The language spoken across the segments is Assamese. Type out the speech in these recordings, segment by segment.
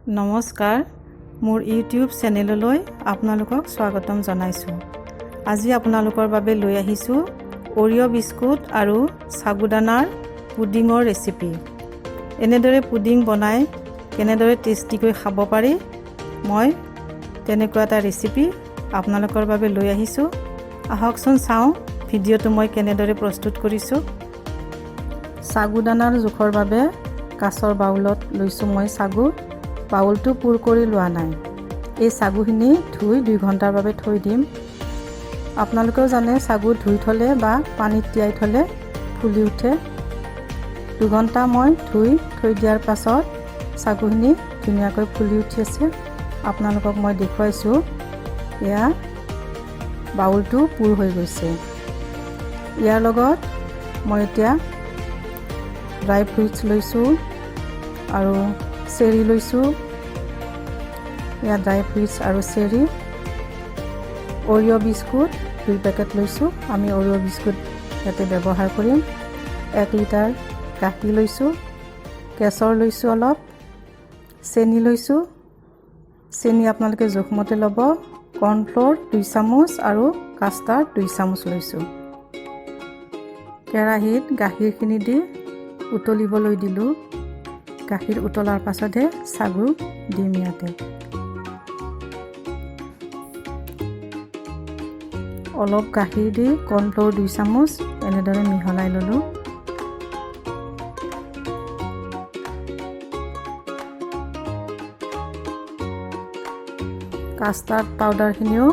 নমস্কাৰ, মোৰ ইউটিউব চেনেললৈ আপোনালোকক স্বাগতম জনাইছোঁ। আজি আপোনালোকৰ বাবে লৈ আহিছোঁ অৰিঅ' বিস্কুট আৰু চাগুদানাৰ পুডিঙৰ ৰেচিপি। এনেদৰে পুডিং বনাই কেনেদৰে টেষ্টিকৈ খাব পাৰি, মই তেনেকুৱা এটা ৰেচিপি আপোনালোকৰ বাবে লৈ আহিছোঁ। আহকচোন চাওঁ ভিডিঅ'টো মই কেনেদৰে প্ৰস্তুত কৰিছোঁ। চাগুদানাৰ জোখৰ বাবে কাঁচৰ বাউলত লৈছোঁ মই চাগু। বাউলটো পূৰ কৰি লোৱা নাই। এই চাগুখিনি ধুই 2 ঘণ্টাৰ বাবে থৈ দিম। আপোনালোকেও জানে, চাগু ধুই থ'লে বা পানীত তিয়াই থ'লে ফুলি উঠে। 2 ঘণ্টা মই ধুই থৈ দিয়াৰ পাছত চাগুখিনি ধুনীয়াকৈ ফুলি উঠি আছে। আপোনালোকক মই দেখুৱাইছোঁ। এয়া বাউলটো পূৰ হৈ গৈছে। ইয়াৰ লগত মই এতিয়া ড্ৰাই ফ্ৰুইটছ লৈছোঁ আৰু চেৰি লৈছোঁ। এয়া ড্ৰাই ফ্ৰুইটছ আৰু চেৰি, অৰিঅ' বিস্কুট 2 পেকেট লৈছোঁ। আমি অৰিঅ' বিস্কুট ইয়াতে ব্যৱহাৰ কৰিম। 1 লিটাৰ গাখীৰ লৈছোঁ, কেশৰ লৈছোঁ, অলপ চেনি লৈছোঁ। চেনি আপোনালোকে জোখমতে ল'ব। কৰ্ণফ্ল'ৰ 2 চামুচ আৰু কাষ্টাৰ্ড 2 চামুচ লৈছোঁ। কেৰাহীত গাখীৰখিনি দি উতলিবলৈ দিলোঁ। গাখীৰ উতলাৰ পাছতহে চাগু দিম ইয়াতে। অলপ গাখীৰ দি কৰ্ণফ্ল'ৰ 2 চামুচ এনেদৰে মিহলাই ল'লোঁ। কাষ্টাৰ্ড পাউডাৰখিনিও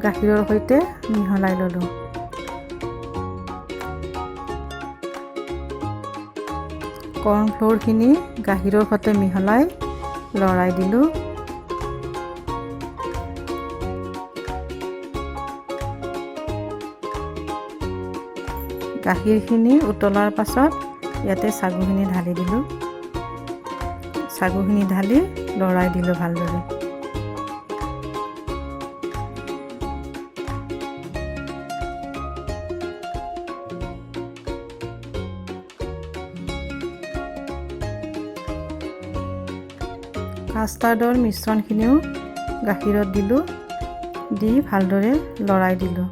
গাখীৰৰ সৈতে মিহলাই ল'লোঁ। কৰ্ণফ্ল'ৰখিনি গাখীৰৰ সৈতে মিহলাই লৰাই দিলোঁ। গাখীৰখিনি উতলাৰ পাছত ইয়াতে চাগুখিনি ঢালি দিলোঁ। চাগুখিনি ঢালি লৰাই দিলোঁ ভালদৰে। কাষ্টাৰ্ডৰ মিশ্ৰণখিনিও গাখীৰত দিলোঁ, দি ভালদৰে লৰাই দিলোঁ।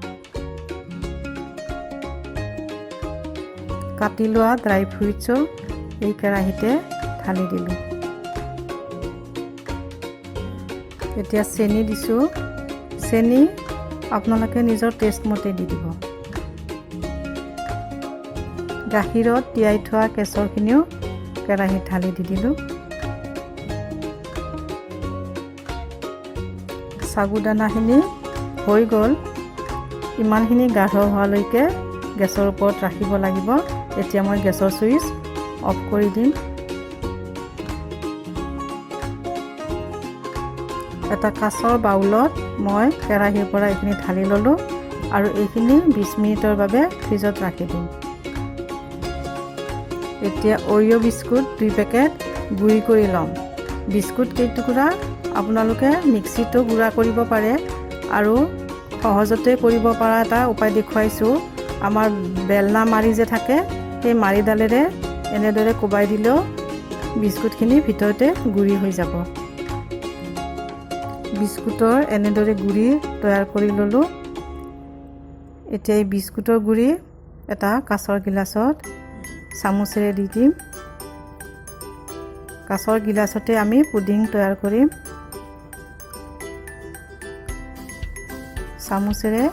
কাটি লোৱা ড্ৰাই ফ্ৰুইটছো এই কেৰাহীতে ঢালি দিলোঁ। এতিয়া চেনি দিছোঁ। চেনি আপোনালোকে নিজৰ টেষ্ট মতে দি দিব। গাখীৰত তিয়াই থোৱা কেশৰখিনিও কেৰাহীত ঢালি দি দিলোঁ। চাগুদানাখিনি হৈ গ'ল। ইমানখিনি গাঢ় হোৱালৈকে গেছৰ ওপৰত ৰাখিব লাগিব। এতিয়া মই গেছৰ ছুইচ অফ কৰি দিম। এটা কাঁচৰ বাউলত মই কেৰাহীৰ পৰা এইখিনি ঢালি ল'লোঁ আৰু এইখিনি 20 মিনিটৰ বাবে ফ্ৰিজত ৰাখি দিম। এতিয়া অৰিঅ' বিস্কুট 2 পেকেট গুড়ি কৰি ল'ম। বিস্কুট কেইটুকুৰা আপোনালোকে মিক্সিতো গুড়া কৰিব পাৰে আৰু সহজতে কৰিব পৰা এটা উপায় দেখুৱাইছোঁ। আমাৰ বেলনা মাৰি যে থাকে, সেই মাৰিডালেৰে এনেদৰে কোবাই দিলেও বিস্কুটখিনি ভিতৰতে গুড়ি হৈ যাব। বিস্কুটৰ এনেদৰে গুড়ি তৈয়াৰ কৰি ল'লোঁ। এতিয়া এই বিস্কুটৰ গুড়ি এটা কাঁচৰ গিলাচত চামুচেৰে দি দিম। কাঁচৰ গিলাচতে আমি পুডিং তৈয়াৰ কৰিম। চামুচেৰে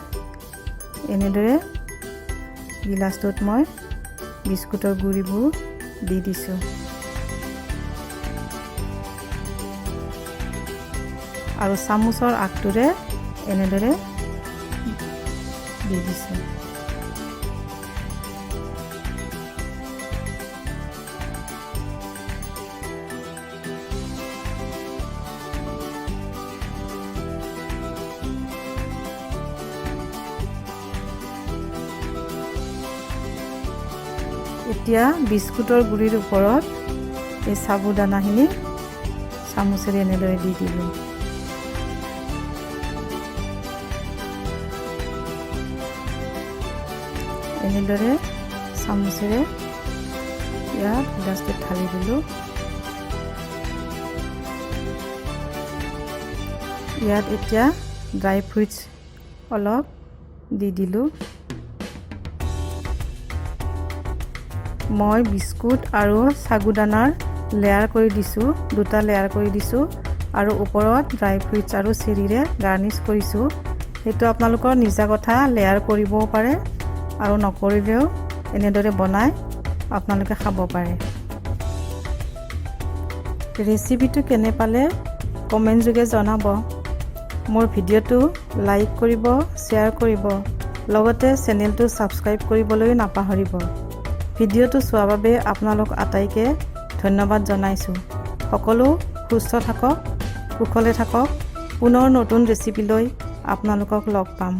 এনেদৰে গিলাচটোত মই বিস্কুটৰ গুড়িবোৰ দি দিছোঁ আৰু চামুচৰ আগটোৰে এনেদৰে দি দিছোঁ। এতিয়া বিস্কুটৰ গুড়িৰ ওপৰত এই চাবুদানাখিনি চামুচেৰে এনেদৰে দি দিলোঁ। এনেদৰে চামুচেৰে ইয়াত গিলাচটোত ঢালি দিলোঁ। ইয়াত এতিয়া ড্ৰাই ফ্ৰুইটছ অলপ দি দিলোঁ। মই বিস্কুট আৰু চাগুদানাৰ লেয়াৰ কৰি দিছোঁ, দুটা লেয়াৰ কৰি দিছোঁ আৰু ওপৰত ড্ৰাই ফ্ৰুইটছ আৰু চেৰিৰে গাৰ্নিছ কৰিছোঁ। সেইটো আপোনালোকৰ নিজা কথা, লেয়াৰ কৰিবও পাৰে আৰু নকৰিলেও এনেদৰে বনাই আপোনালোকে খাব পাৰে। ৰেচিপিটো কেনে পালে কমেণ্ট যোগে জনাব। মোৰ ভিডিঅ'টো লাইক কৰিব, শ্বেয়াৰ কৰিব, লগতে চেনেলটো ছাবস্ক্ৰাইব কৰিবলৈও নাপাহৰিব। ভিডিঅ'টো চোৱাৰ বাবে আপোনালোক আটাইকে ধন্যবাদ জনাইছোঁ। সকলো সুস্থ থাকক, কুশলে থাকক। পুনৰ নতুন ৰেচিপিলৈ আপোনালোকক লগ পাম।